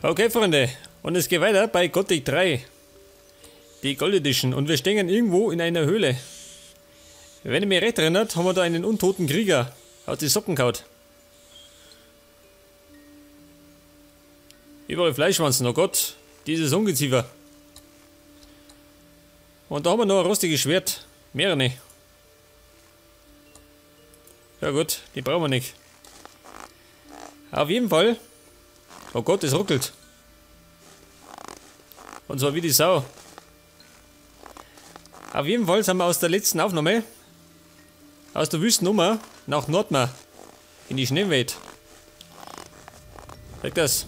Okay, Freunde, und es geht weiter bei Gothic 3. Die Gold Edition. Und wir stehen irgendwo in einer Höhle. Wenn ich mich recht erinnert, haben wir da einen untoten Krieger aus die Socken gehauen. Überall Fleischwanzen, oh Gott, dieses Ungeziefer. Und da haben wir noch ein rostiges Schwert. Mehrere. Ja gut, die brauchen wir nicht. Auf jeden Fall. Oh Gott, es ruckelt. Und zwar wie die Sau. Auf jeden Fall sind wir aus der letzten Aufnahme, aus der Wüstennummer, nach Nordmar, in die Schneewelt. Sag das.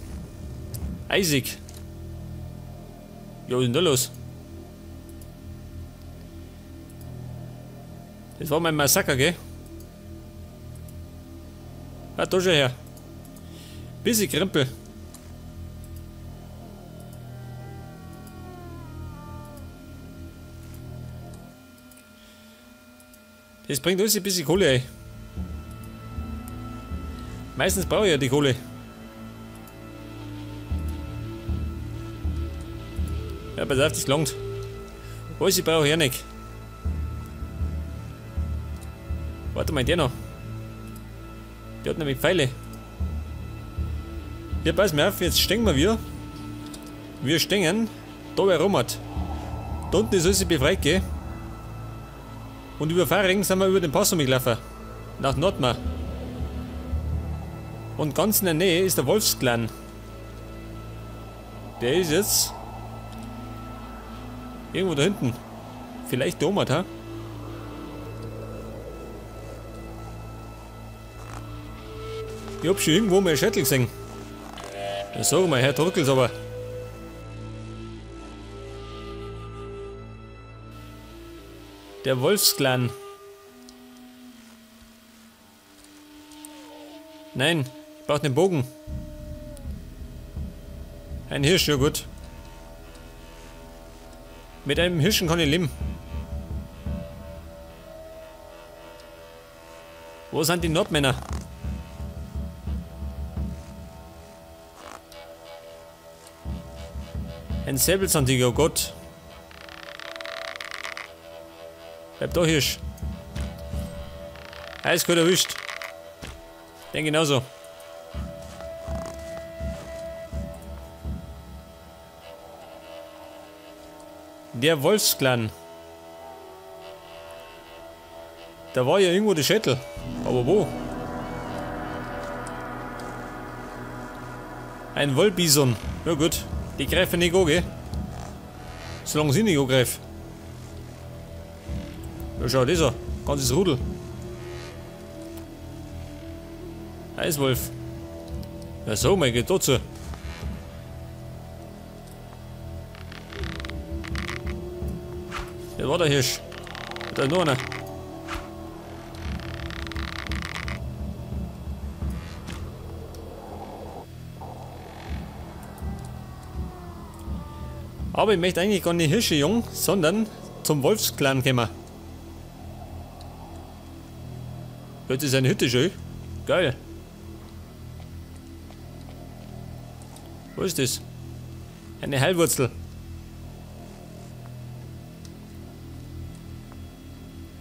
Eisig. Ja, was ist denn da los? Das war mein Massaker, gell? Ah, da schon her. Bisschen Krempel. Das bringt alles ein bisschen Kohle ein. Meistens brauche ich ja die Kohle. Ja, pass auf, das langt. Alles ich brauche ich ja nicht. Warte mal, der noch. Der hat nämlich Pfeile. Ja, pass mir auf, jetzt stehen wir wieder. Wir stehen da bei Romert. Da unten ist alles befreit, gell? Und über Fahrring sind wir über den Pass umgelaufen. Nach Nordmar. Und ganz in der Nähe ist der Wolfsclan. Der ist jetzt irgendwo da hinten. Vielleicht der Omad, ha? Ich hab schon irgendwo mal ein Schädel gesehen. Ja, sag mal, Herr Torkels, aber. Der Wolfsclan. Nein, ich brauche den Bogen. Ein Hirsch, ja gut. Mit einem Hirschen kann ich leben. Wo sind die Nordmänner? Ein Säbelzahntiger, oh Gott. Bleib da, Hirsch. Eiskalt erwischt. Den genauso. Der Wolfsclan. Da war ja irgendwo der Schädel. Aber wo? Ein Wollbison. Ja gut. Die greifen nicht an, gell? Solange sie nicht angreifen. Ja, schau, das an. Ganzes Rudel. Eiswolf. Ja, so, mein geht dazu. Der war der Hirsch. Da ist noch einer. Aber ich möchte eigentlich gar nicht Hirsche jung, sondern zum Wolfsclan kommen. Das ist eine Hütte schön. Geil. Wo ist das? Eine Heilwurzel.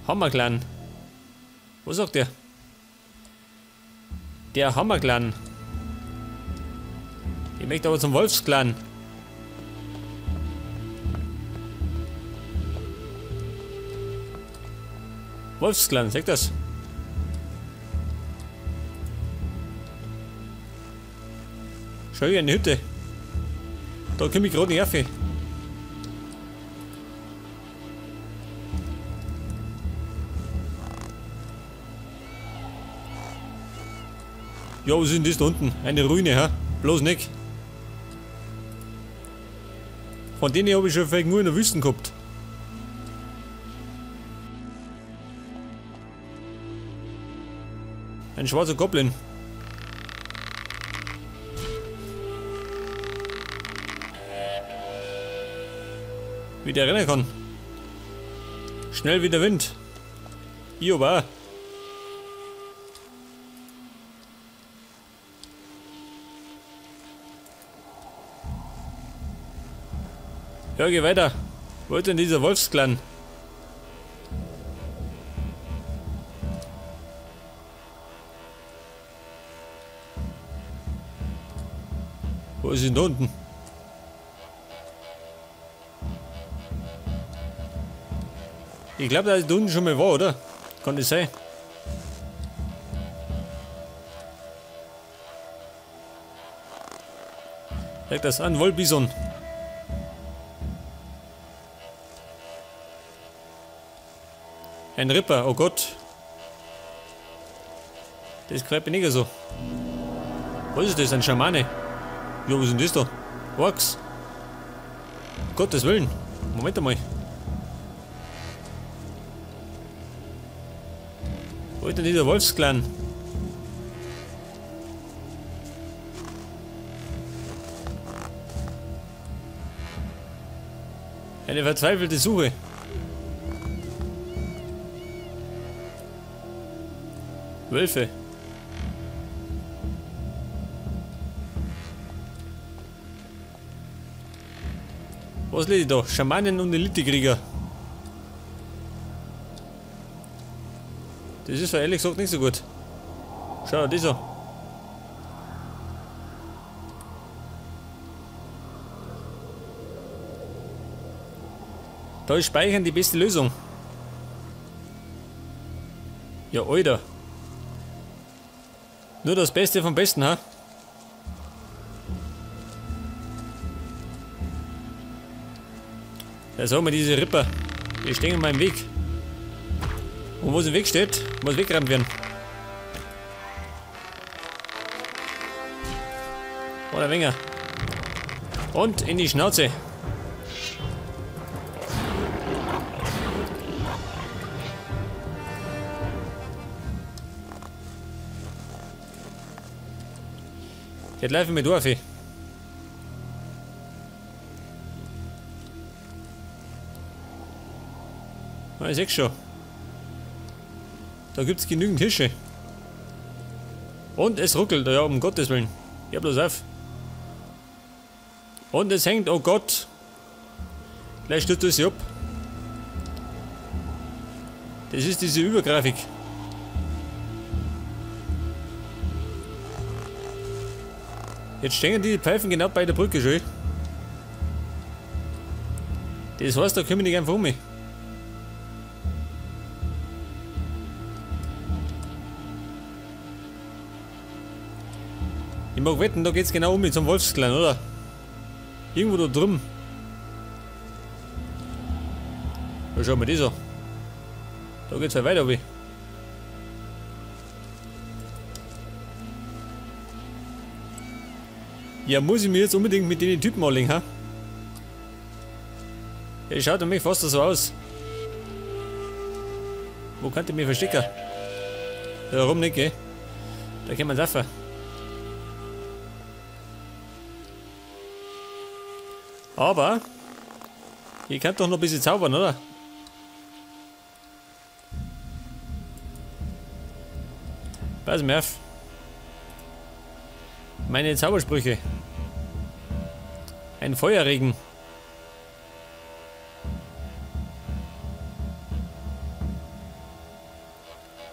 Hammerclan. Wo sagt der? Der Hammerclan. Ich möchte aber zum Wolfsclan. Wolfsclan, sagt das? Schau hier eine Hütte. Da komme ich gerade nicht auf. Ja, was ist denn das da unten? Eine Ruine, hä? Bloß nicht. Von denen habe ich schon vielleicht nur in der Wüste gehabt. Ein schwarzer Goblin. Wie der rennen kann. Schnell wie der Wind. Ich aber auch. Ja, geh weiter. Wo ist denn dieser Wolfsclan? Wo ist denn da unten? Ich glaube, da ist da unten schon mal war, oder? Kann das sein? Zeig das an, Wollbison. Ein Ripper, oh Gott. Das gefällt mir nicht so. Was ist das? Ein Schamane? Ja, was ist denn das da? Orks. Um Gottes Willen. Moment einmal. Wo ist denn dieser Wolfsclan? Eine verzweifelte Suche. Wölfe. Was lese ich da? Schamanen und Elitekrieger. Das ist ja ehrlich gesagt nicht so gut. Schau, das an. Da ist Speichern die beste Lösung. Ja, Alter. Nur das Beste vom Besten, ha? Da sagen wir diese Ripper. Die stehen in meinem Weg. Und wo es im Weg steht, muss weggerammt werden. Oder Wenger. Und in die Schnauze. Jetzt laufen wir durch. Ich seh schon. Da gibt es genügend Tische. Und es ruckelt, ja, um Gottes Willen. Ja, bloß auf. Und es hängt, oh Gott. Gleich stürzt es ab. Das ist diese Übergrafik. Jetzt stehen die Pfeifen genau bei der Brücke schon. Das heißt, da komme ich nicht einfach um mich. Ich mag wetten, da geht's genau um mich zum Wolfsclan, oder? Irgendwo da drüben. Da schauen wir das an. Da geht's ja weiter, wie. Ja, muss ich mir jetzt unbedingt mit den Typen anlegen, ha? Ja, schaut mich fast so aus. Wo könnt ihr mich verstecken? Da warum nicht, gell? Da kann man saufen. Aber ihr könnt doch noch ein bisschen zaubern, oder? Pass mir auf. Meine Zaubersprüche. Ein Feuerregen.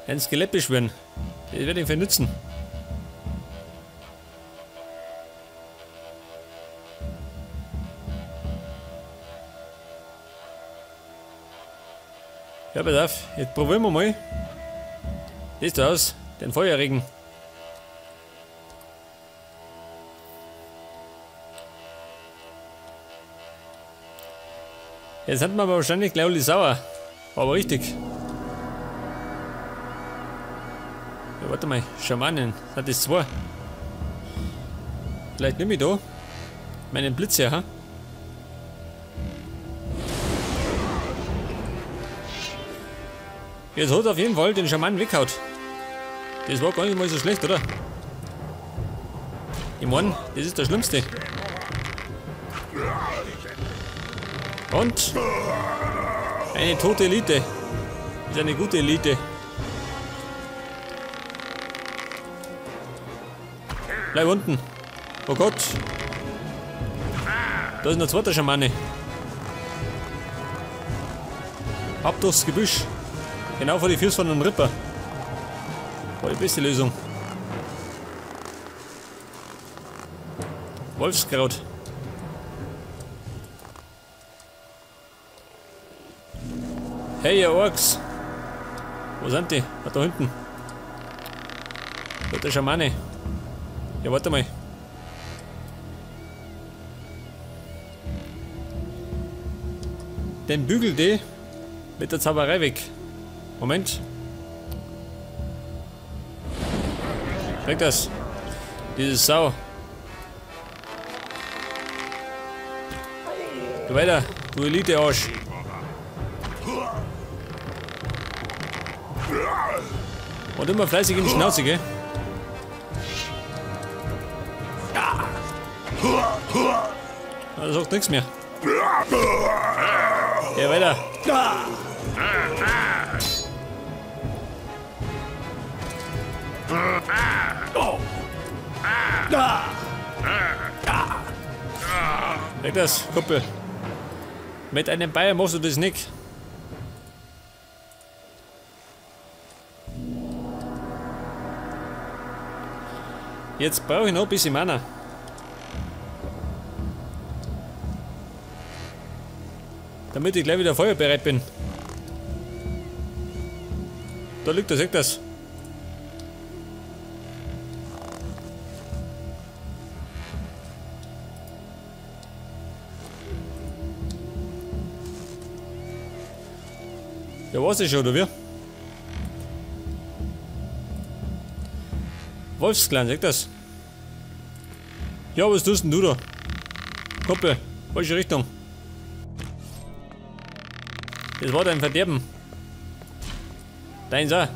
Ein Skelett beschwören. Das werde ich vernutzen. Ja, pass auf, jetzt probieren wir mal. Das da aus, den Feuerregen. Jetzt hat man wahrscheinlich gleich alle sauer. Aber richtig. Ja, warte mal, Schamanen, hat das zwei. Vielleicht nehme ich da meinen Blitz her, ha? Jetzt hat er auf jeden Fall den Schamanen weggehauen. Das war gar nicht mal so schlecht, oder? Ich meine, das ist das Schlimmste. Und eine tote Elite. Das ist eine gute Elite. Bleib unten. Oh Gott. Da ist noch ein zweiter Schamane. Ab durchs Gebüsch. Genau vor die Füße von einem Ripper. War die beste Lösung. Wolfskraut. Hey, ihr Orks. Wo sind die? Ah, da hinten. Da ist der Schamane. Ja, warte mal. Den bügel die mit der Zauberei weg. Moment. Weg das. Diese Sau. Du weiter, du Elite-Arsch. Und immer fleißig in die Schnauze, gell? Das sagt nichts mehr. Ja, weiter. Weg das, Kumpel. Mit einem Bayer machst du das nicht. Jetzt brauche ich noch ein bisschen Mana. Damit ich gleich wieder feuerbereit bin. Da liegt das, seht das. Ja, war's das schon, oder wie? Wolfsklan, seht das. Ja, was tust denn du da? Kumpel, falsche Richtung. Das war dein Verderben. Deins auch.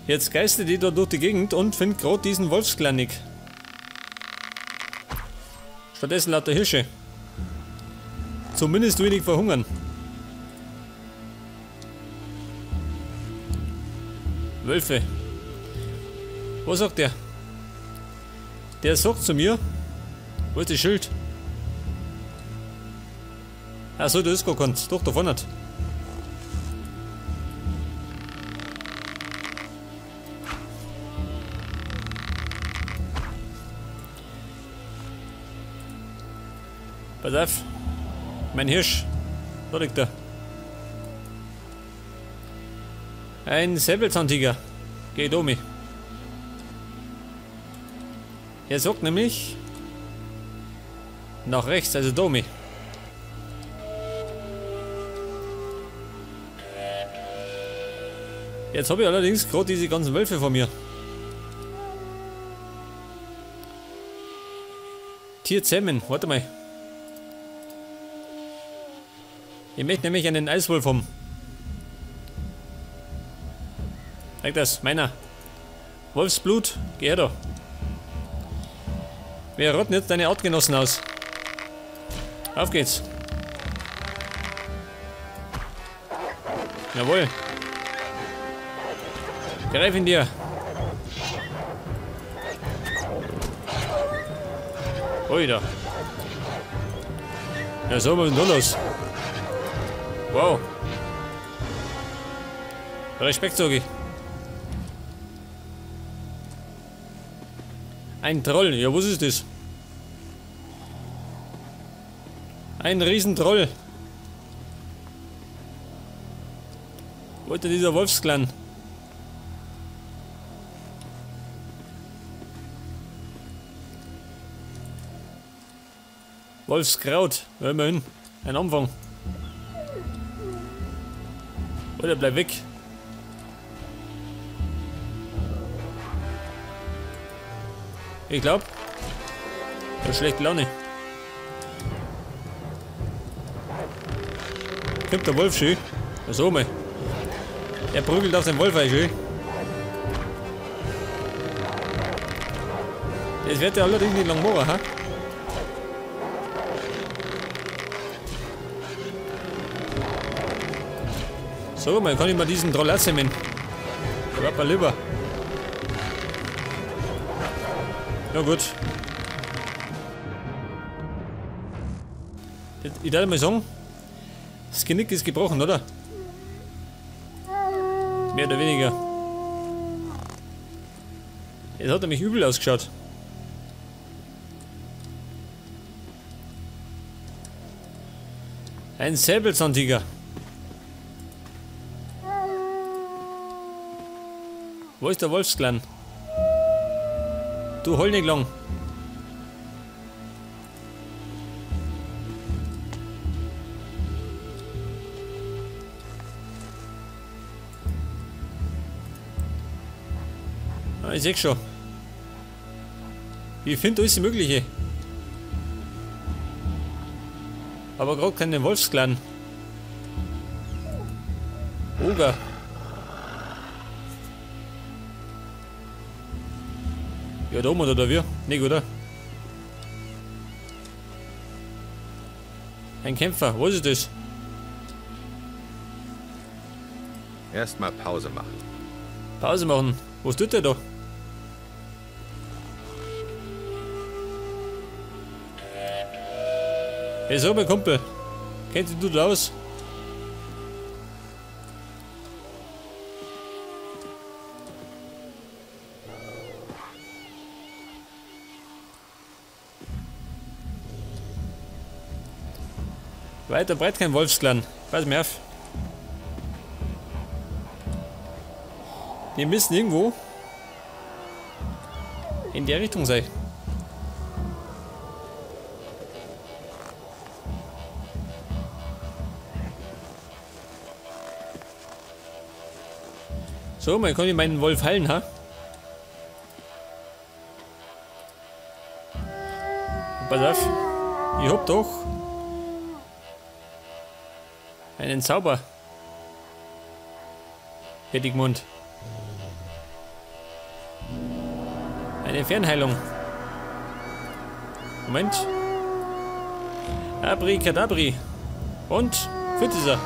Jetzt geistert die da durch die Gegend und findet gerade diesen Wolfsklan nicht. Stattdessen lauter Hirsche. Zumindest wenig verhungern. Wölfe. Was sagt der? Der sagt zu mir, wo ist das Schild? Achso, da ist gar keins. Doch, da vorne. Pass auf. Mein Hirsch. Da liegt er. Ein Säbelzahntiger. Geht um mich. Er sagt nämlich nach rechts, also Domi. Jetzt habe ich allerdings gerade diese ganzen Wölfe vor mir. Tier zähmen, warte mal. Ich möchte nämlich einen Eiswolf haben. Zeig das, meiner. Wolfsblut, geh her da. Wir rotten jetzt deine Artgenossen aus. Auf geht's. Jawohl. Greif ihn dir. Ui da. Ja, so, was ist denn da los? Wow. Respekt, sag ich. Ein Troll. Ja, was ist das? Ein Riesentroll. Wo ist denn dieser Wolfsklan? Wolfskraut. Ja, immerhin. Ein Anfang. Oder bleib weg. Ich glaube, ich hab schlechte Laune. Kommt der Wolf schön. So mal. Er prügelt auf den Wolf ein schön. Das wird ja allerdings nicht lang machen, ha? So, mal kann ich mal diesen Troll annehmen. Der war mal lieber. Ja gut. Ich darf mal sagen, das Genick ist gebrochen, oder? Mehr oder weniger. Es hat nämlich übel ausgeschaut. Ein Säbelzahntiger. Wo ist der Wolfsclan? Du heul nicht lang. Ah, ich seh schon. Ich finde alles Mögliche. Aber gerade keinen Wolfsclan. Oger. Ja, da oben oder wir? Nicht, oder? Ein Kämpfer, wo ist das? Erstmal Pause machen. Pause machen? Was tut der da? Hey, so, mein Kumpel. Kennst du da aus? Weiter breit kein Wolfsclan. Pass mir auf. Die müssen irgendwo in der Richtung sein. So, man kann ich meinen Wolf heilen, ha? Pass auf. Ich hab doch einen Zauber. Hätte ich gemeint. Eine Fernheilung. Moment. Abrikadabri. Und fit ist er.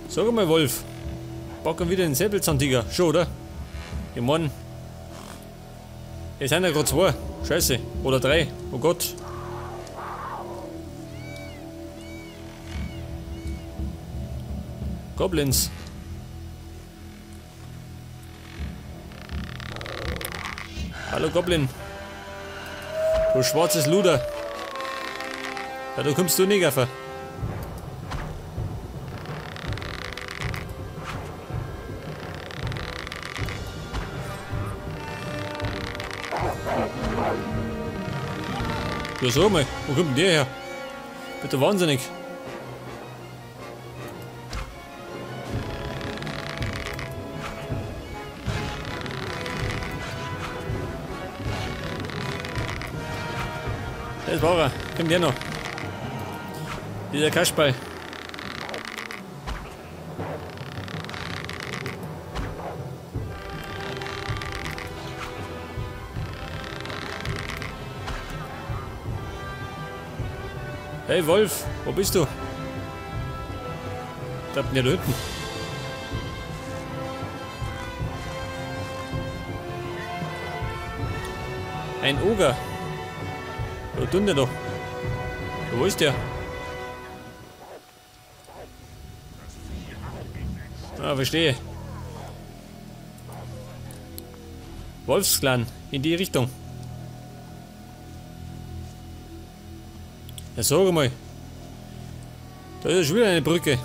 Sag mal, Wolf. Packen wieder den Säbelzahntiger. Schon, oder? Ich mein, es sind ja gerade zwei. Scheiße. Oder drei. Oh Gott. Goblins. Hallo Goblin. Du schwarzes Luder. Ja, da kommst du nicht auf. Ja, sag mal, wo kommt denn der her? Bitte wahnsinnig. Das war er. Kommt der noch. Dieser Kasperl. Hey Wolf, wo bist du? Da bin ich da hinten. Ein Oger. Wo tut der doch? Wo ist der? Ah, verstehe. Wolfsclan, in die Richtung. Ja, sag mal. Da ist ja schon wieder eine Brücke.